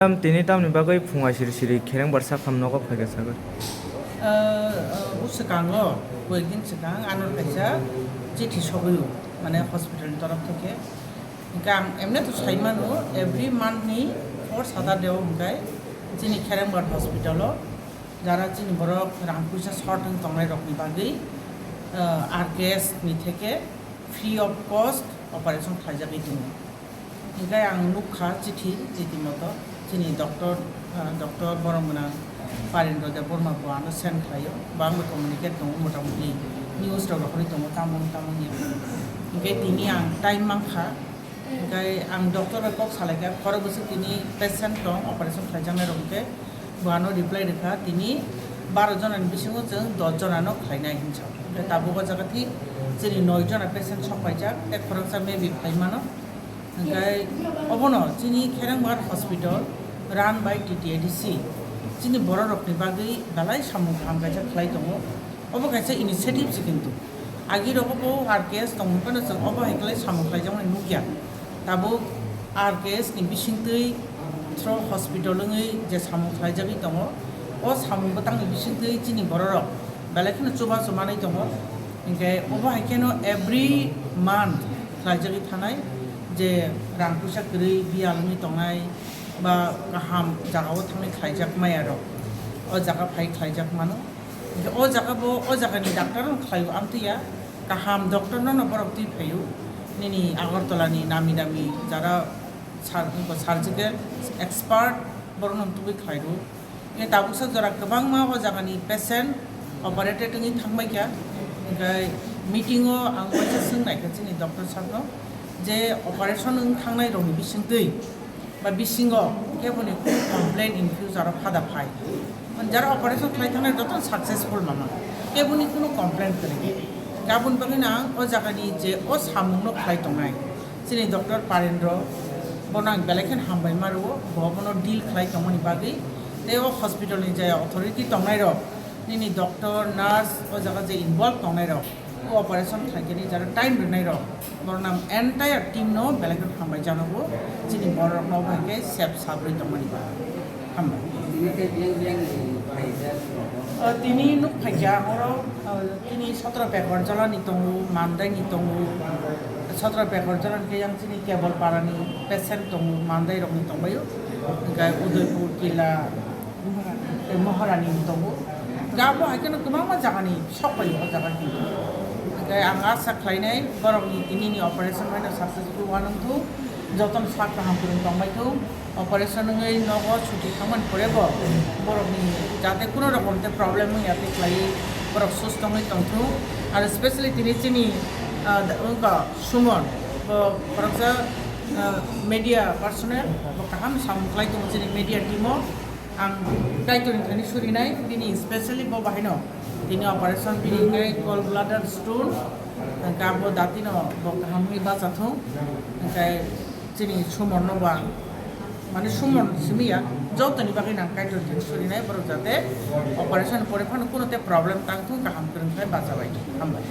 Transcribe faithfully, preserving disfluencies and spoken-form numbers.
Tam tini tamni bagwi phunga siri siri khereng barsa kham nogo phaikha sagwi. Ah, ah, o swkango, koyekdin swkang ano kaisa chithi sogwi o, mane hospital ni torof theke. Hingke ang emne to sai mano, every month ni fourth Saturday o hingke chini Kherengbar hospital o jara chini borok rang puisa short wng tongnai rok ni bagwi, ah, R K S ni theke free of cost operation khlaijagwi tongo. Hingke ang nukha chithi, chithi moto chini doctor, ah, doctor borok gwnang Parendra Debbarma bo ano send khlaio, bo ang bai communicate tongo, mota moti news rok rohorwi tongo, tamo tamo ni. Hingke tini ang time mankha, hingke ang doctor bai kok salaikha, khorok bwswk tini patient tong, operation khlaijaknai rok hingke bo ano reply rwkha, tini baro jona ni bisingo chwng dos jona no khlainai hinwi sa. Hingke tabuk o jaga thik chini noi jona patient sok paijak, tei khoroksa maybe phai mano. Hingke obono chini Kherengbar hospital run by T T A D C. Chini borok rokni bagwi belai samung kaham kaisa khlai tongo. Obo kaisa initiative se kintu. Agi rogo bo R K S tongmani phano chwng obo hai khlai samung khlaijakmani nukya. Tabuk R K S ni bisingtwi through hospital wngwi je samung khlaijagwi tongo, o samung bwtangni bisingtwi chini bororok belai kheno chubachu manwi tongo. Hinkhe obo hai kheno every month khlaijagwi thanai je rang puisa kwrwi biyal wngwi tongnai ba kaham jagao thangwi khlaijak maya rok o jaga phai khlaijak mano. Hinkhe o jaga bo, o jagani doctor no khlaio amtwi ya, kaham doctor no no borok twi phaio. Nini Agartala ni nami nami jara sar-, surgical expert borok no tubui khlai rw. Hinkhe tabuksa jora kwbangma o jagani patient operated wngwi thangbai kha. Hinkhe meeting o ang waisa swng nai kha chini doctor sir no je operation wng thangnai rok ni bisingtwi ba bisingo keboni kunu complaint in future o phada phai. Jara operation khlai thangnai joto successful mama, keboni kunu complaint kwrwi. Aboni bagwino ang o jagani je o samungno khlai tongnai chini doctor Parendra, bono ang belai kheno hambai ma rwo, bo bono deal khlai tongmani bagwi. Tei o hospital ni je authority tongnai rok, nini doctor, nurse, o jaga je involve tongnai rok, o operation khlaikhe ni jara time rwnai rok, borok nang entire team no belai khe hambai janogo, chini borok no bai khe sep sabrwi tongmani ba. Hambai. Tini khe biyang biyang ni phaijak. O, tini nuk phaikha oro, o, tini sotro bekor jala ni tongo, mandai ni tongo, sotro bekor jala ni khe yang chini Kebol para ni patient tongo, mandai rok ni tongbaio, hingkhe Udaipur, Kila, Maharani ni tongo. Ga bo hai kheno kwbangma jagani sok pai o jaga kintu. Hingkhe ang asa khlainai borokni tinini operation haino successful wanwng thung, jotono sak kaham kwrwng tongbai thung. Operation wngwi nogo chuti thangmani pore bo borokni jate kuno rokom te problem wngya tei khlaiwi borok susto wngwi tongthung. Aro specially tini chini, ah, wngkha Suman, bo khoroksa, ah, media personnel, bo kaham samung khlai tongo chini media team o. Ang Kaitorni thani surinai, bini specially bo bahaino tini operation bini khe gall bladder stone, hingkhe abo datino bo kaham wngwi bachathung, hingkhe chini Sumonno bo ang, mane Sumon simi ya, jotoni bagwi ang Kaitorni thani surinai, borok jate operation pore phano kuno te problem tangthung, kaham kwrwng khlai bachabai, hambai.